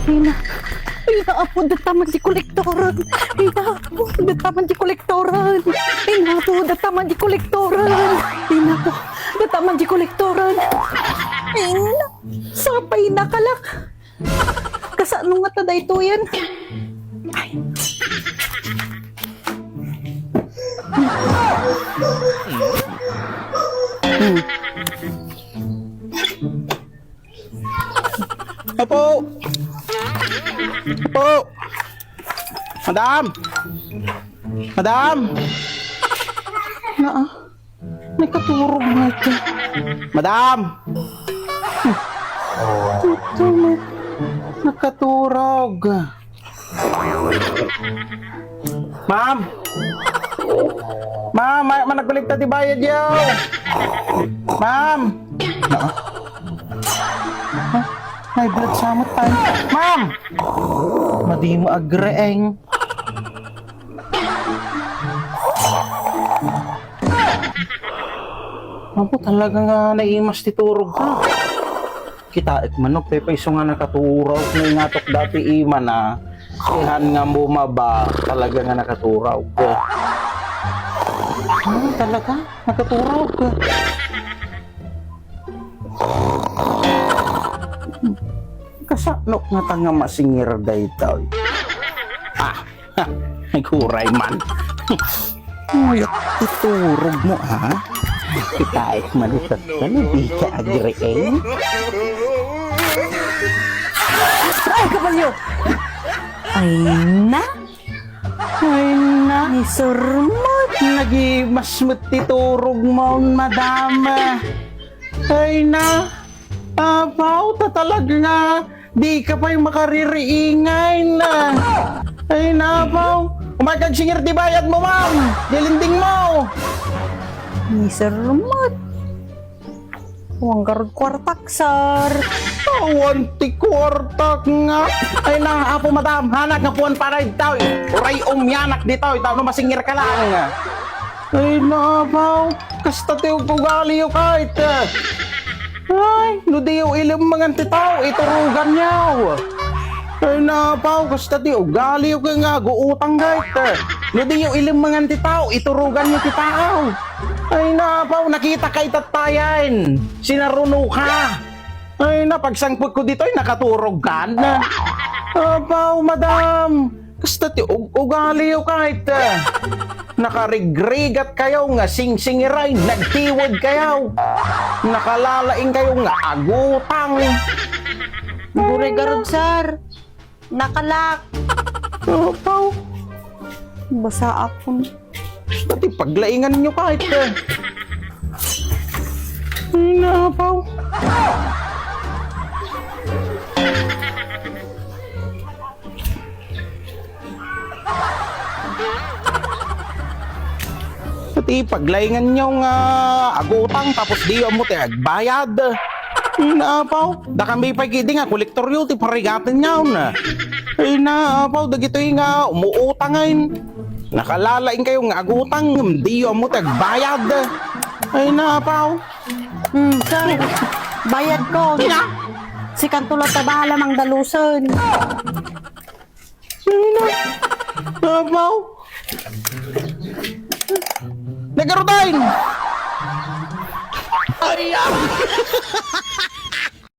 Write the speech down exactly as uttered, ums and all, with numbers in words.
Ina, ina, apo, dataman di kolektoran. Ina, apo, dataman di kolektoran. Ina, apo, dataman di kolektoran. Ina, apo, dataman di kolektoran. Ina, sapay nakalak. Kasano nga ta daytoyen? Ay. Hmm. Apo! Apo! Madam! Madam! Naa, nakaturog nga iti. Madam! Ito, nakaturog. Ma'am! Ma'am, ma-, managkolekta ti bayad yaw! Ma'am! Naa? Ha? May blood samot tayo. Ma'am! Madi mo agreeng. Apo, talaga nga naimas ti turog ka. Kitaek man no, pepaiso nga nakaturog, nga ingatok dati imana, ihan nga bumaba, talaga nga nakaturog. Hmm, talaga, nakaturog. Kasano nga ta nga masingir daytoy? Ah, Ay, kuray man. Mayat ti turog mo, ha? Kitaek man ito, ano, di ka agrieng? Ay, kabalyo! Ay na! Ay na! Ni Sir Mat! Nagimas met ti turog mo, madam. Ay na! Apaw, ta talaga nga, di ka pay makaririingay na. Ay, napaw. Umakag singir ti bayad mo, ma'am. Dilinding mo. Ni Sir Mat. Awan garud kuartak, sir. Awan ti kuartak nga. Ay na, apo, madam. Hanak nga puan para ditoy. Uray umyanak ditoy. Tao no masingir ka lang. Ay, napaw. Kasta ti ug-, ugaliyo kayt. Ay, no diyo ilemmengan ti tao, ituruganyo. Ay, napaw, kasta ti ugaliyo kay nga aguutang kayt. No diyo ilemmengan ti tao, ituruganyo ti tao. Ay, napaw, nakita kay tattayan. Sinaruno ka. Ay, napagsangput ko ditoy, nakaturog ka na. Apaw, madam. Kasta ti ug-, ugaliyo kayt. Nakarigrigat kayo nga singsingiray, nagtiwed kayo. Nakalalaing kayo nga agutang. Guri garud, sir. Nakalak. Apaw. Basa akon. Basta ti paglaingan nyo kahit, eh. Ay, napaw. Ti paglaingan nyo nga agutang tapos di mo ti agbayad. Napaw, da kami pay kidi nga kolektoryo ti parigaten nyo na. Ay, napaw, dagitoy nga umuutang ay. Nakalalaing kayo nga agutang, di mo ti agbayad. Ay, napaw. Hmm, sir, bayad ko. Ina! Si Kanto lang ta bahala mang dalusen. Sino? Apaw? Nagarutain! Ay, ah!